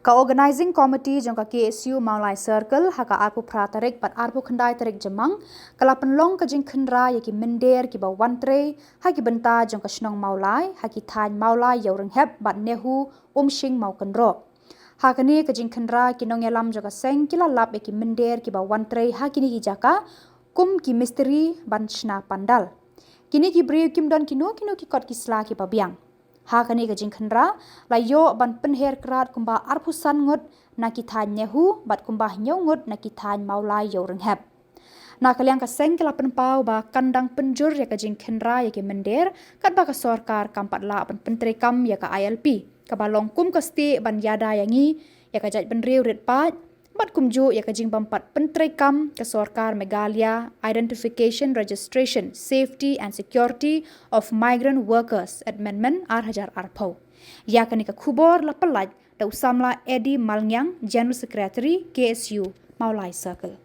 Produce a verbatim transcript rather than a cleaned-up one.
Ka Organising Committee jong ka K S U Mawlai Circle ha ka arphew phra tarik bad arphew khyndai tarik Jymmang ka la pynlong ka jingkhynra ïa ki mynder kiba wan trei ha ki bynta jong ka shnong Mawlai ha ki thaiñ Mawlai Ïewrynghep bad Nehu Umshing Mawkynroh. Ha kane ka jingkhynra ki nongïalam jong ka seng ki la lap ïa ki mynder kiba wan trei ha kine ki jaka kum ki mistri ban shna pandal. Kine ki briew kim don kino kino ki kot ki sla kiba biang. Ha kane ka jingkhynra la ïoh ban pynher krad kumba arphew san ngut na ki thaiñ Nehu bad kumba hynñiew ngut na ki thaiñ Mawlai Ïewrynghep. Na ka liang ka seng ka la pynpaw ba kan dang pynjur ïa ka jingkhynra ïa ki mynder katba ka sorkar kam pat lah ban pyntreikam ïa ka I L P kaba long kum ka stieh ban ïada ïa ngi ïa ka jaitbynriew rit paid bad kumjuh ïa ka jingbym pat pyntreikam ka sorkar Meghalaya Identification, Registration, Safety and Security of Migrant Workers Amendment ar hajar arphew. Ïa kane ka khubor la pynlait da u samla Eddie Malngiang, General Secretary, K S U Mawlai Circle.